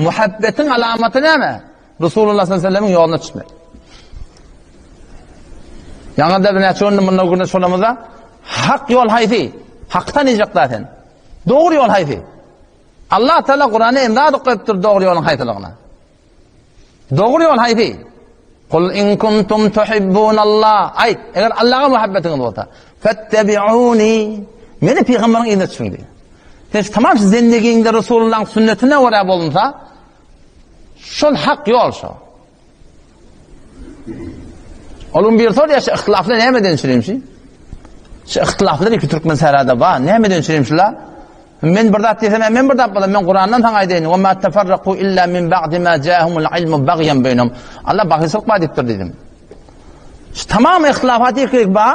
muhabbetiň alamaty näme? Resulullah sallallahu aleyhi ve sellemiň ýoluna düşmek. Ýaňy da birnäçe gündür mundan gürrüň şolamyzda hak ýol haýsy? Haky tanyjak da sen. Dogry ýol haýsy? Allah Teala Kurany emrad goýupdyr dogry ýoluň haýsylygyna. Dogry ýol haýsy? Kul in kuntum tuhibbunallah. Aýt, eger Allaha muhabbetiňiz bolsa, fettebi'uni. Meni pygamberiň yzyna düşüň diýär. Sen tamam şu zendigiňde Resulullah'ın sünnetine görä bolunsa, şol hak ýol şo. Onuň bir sorýar, şu ihtilaflar nämeden çürimşi? Şu ihtilaflar iki türkmen särada bar, nämeden çürimşiler? Men bir zat diýsem, men bir zat bolam, men Kurandan saňa aýdaýyn. Wa ma tafarraqu illa min ba'di ma ja'ahumul ilmu baghyan baynahum. Allah bagyşlyk bar diýipdir diýdim. Şu tamam ihtilafat ýekilik bar.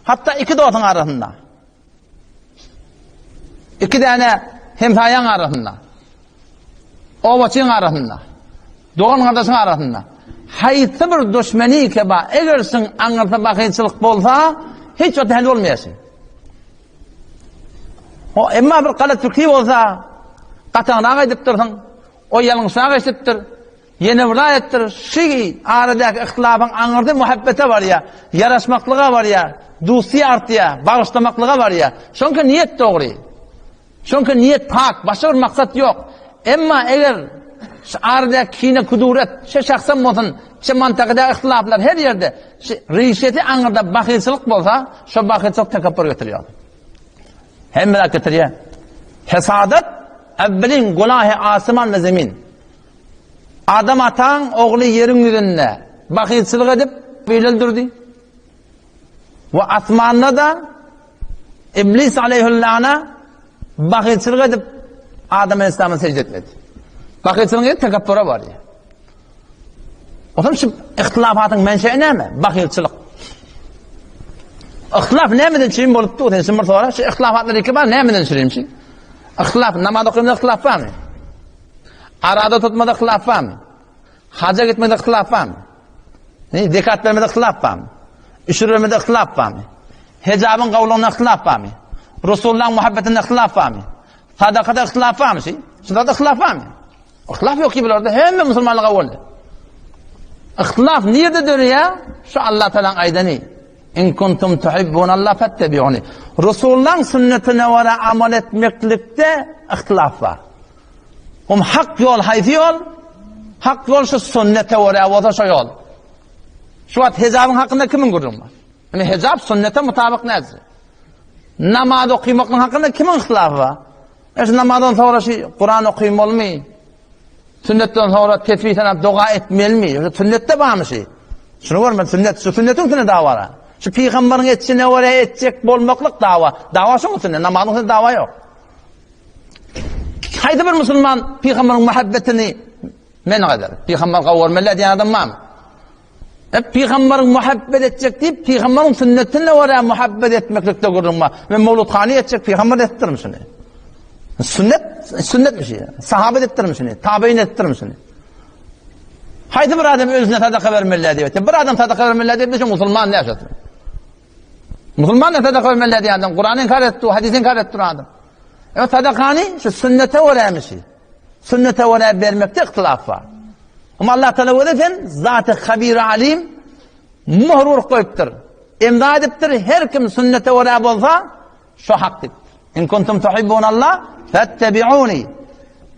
Hatda iki dostuň arasynda. Iki däne hemsaýaň arasynda. Obaçyň arasynda. Dogan gardaşyň arasynda. Haýsy bir düşmeni ke bar, eger şuň aňyrsa bakyçylyk bolsa, hiç wagt hal bolmaýar. O emma bir galat fikri bolsa, gataňrak aýdypdyrsyň, o ýalňyşrak eşidipdir, ýene bir aýatdyr, şu aradaky ihtilafyň aňyrsy muhabbete barýar, ýaraşmaklyga barýar, dusty artýar, bagyşlamaklyga barýar. Şoňka niýet dogry. Şoňka niýet pak, başga bir maksat ýok. Emma eger şu aradaky kine kuduret, şu şahsam bolsun, şu mantakada ihtilaflar her ýerde, şu rişeti aňyrda bahylçylyk bolsa, şo bahylçylyk tekepbür getirýär. Hemme zat getirýär. Hesadat evvelin gunahy asman we zemin. Adam ataň ogly ýeriň ýüzünde bahylçylyk edip bil öldürdi. We asmanda da Iblis aleyhüllana bahylçylyk edip Adam aleyhisselama secde etmedi. Bahylçylygyň ýeri tekepbüre barýar. Otam şu ihtilafatyň menşei näme? Bahylçylyk. Ihtilaf nämeden çürim bolup dur? Sen şimdi bir sora. Şu ihtilafatlar iki bar, nämeden çürim şu? Ihtilaf, namaz okumda ihtilaf barmy? Arada tutmada ihtilaf barmy? Haca gitmede ihtilaf barmy? Ne, zekat bermede ihtilaf barmy? Üşür bermede ihtilaf barmy? Hecabın gavlığında ihtilaf barmy? Resulullah'ın muhabbetinde ihtilaf barmy? Sadakada ihtilaf barmy? Şunda da ihtilaf barmy? Ihtilaf ýok ki bularda hemme musulmanlyga boldy. Ihtilaf nirde döreýär? Şu Allah Taalaň aýdany. In kuntum tuhibbun Allah fattabi'uni. Resulullahyň sünnetine görä amal etmeklikde ihtilaf bar. Um hak ýol haýsy ýol? Hak ýol şu sünnete görä bolsa şo ýol. Şu wagt hejabyň hakynda kimiň gürrüň bar? Indi hejap sünnete mutabyk nädse? Namaz okymaklyň hakynda kimiň ihtilafy bar? E şu namazdan soňra şu Kuran okymalymy? Sünnetden soňra tesbih sanap doga etmelimi? Şu sünnetde barmy şu? Şunu görme sünnet, şu sünnetiň üstüne dawa bar. Şu pygamberiň etişine görä etjek bolmaklyk dawa. Dawa şuň üstüne, namazyň üstüne dawa ýok. Haýsy bir musulman pygamberiň muhabbetini men eder? Pygamber gowurmaly diýen adam barmy? E, pygamberiň muhabbet etjek diýip, pygamberiň sünnetine görä muhabbet etmeklikde gürrüň bar. Men mawludhany etjek, pygamber etdirmi şuny? Sünnet, sünnetmi şi? Sahaba etdirmi şuny? Tabein etdirmi şuny? Haýsy bir adam özüne sadaka bermeli diýip, bir adam sadaka bermeli diýip, şu musulman näşe? Musulman ne sadaka bermeli diýen adam, Kurany inkar etdi, hadisi inkar etdi adam. E sadakany şu sünnete görämi şi? Sünnete görä bermekde ihtilaf bar. Amma Allah Teala özi sen zaty habir alim möhür urup goýupdyr. Emza edipdir, her kim sünnete görä bolsa, şo hak diýipdir. In kuntum tuhibbun Allah fattabi'uni.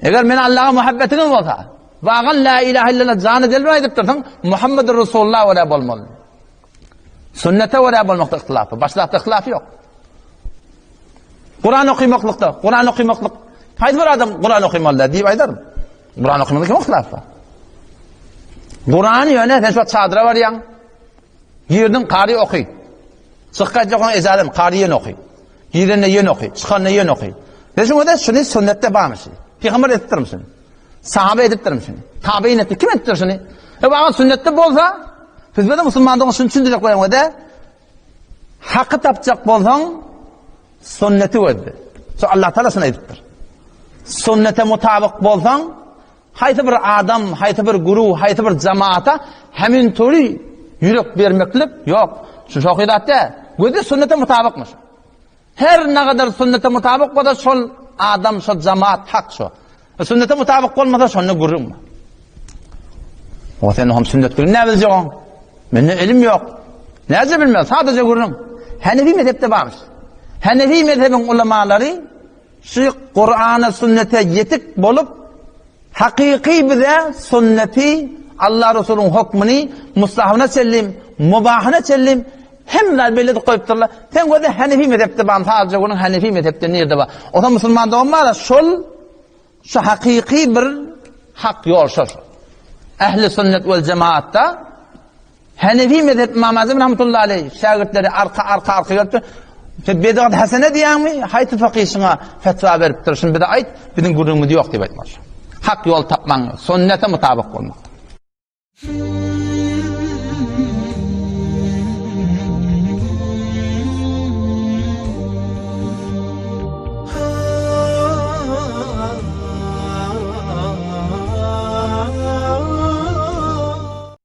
Eger men Allaha muhabbetiňiz bolsa, wagan la ilaha illallah jany dil bilen aýdypdyrsyň, Muhammedur Rasulullah görä bolmaly. Sünnete görä bolmakda ihtilaf bar. Başga zatda ihtilaf ýok. Kuran okymaklykda, Kuran okymaklyk haýsy bir adam Kuran okymaly diýip aýdarym. Kuran okymakda kim ihtilaf bar? Kuran ýöne sen şu çadyra barýaň. Girdiň kary oky. Çykyp gaýtjak ejalem kary ýene oky. Girende ýene oky, çykanda ýene oky. Ve şuňa da şuny sünnetde barmyş. Peygamber etdirmiş. Sahaba edipdirmiş şuny. Tabein etdi. Kim etdir şuny? E bagan sünnetde bolsa, biz de musulmandygyny şuny düşündirek goýaň de haky tapjak bolsaň sünneti gözle. Şu Allah Taala şuny aýdypdyr. Sünnete mutabyk bolsaň, haýsy bir adam, haýsy bir guruh, haýsy bir jamaata hemin tory ýürek bermeklik ýok. Şu şohy zat däl. Gözle sünnete mutabykmyş. Her ne kadar sünnete mutabyk bolsa şol adam, şol jamaat hak şo. Sünnete mutabyk bolmasa şonda gürrüň bar. O sen hem sünnet gürrüň näme biljegiň? Mende ilim ýok. Näce bilmez, sadaja gürrüň. Hanefi mezhepde barmyş. Hanefi mezhebiň ulamalary şu Kur'ana sünnete ýetik bolup Hakyky bize sünneti, Allah Resulyň hokmuny mustahabyna çenli, mubahyna çenli hemme zat belli edip goýupdyrlar. Sen gözle Hanefi mezhepde bar, sadece günüň Hanefi mezhepde nirde bar. Osa musulman dogan bar, şol şu hakyky bir hak ýol şol. Ehli sünnet vel cemaatda Hanefi mezhep İmam Azam rahmetullahi aleyh şägirtleri arka arka arka gelipdir. Sen bidat hasene diýýäňmi? Haýsy fakih şuňa fetwa beripdir? Şuny bize aýt, biziň gürrüňimiz ýok diýip aýtmaly. Hak ýol tapmaň, sünnete mutabyk bolmak.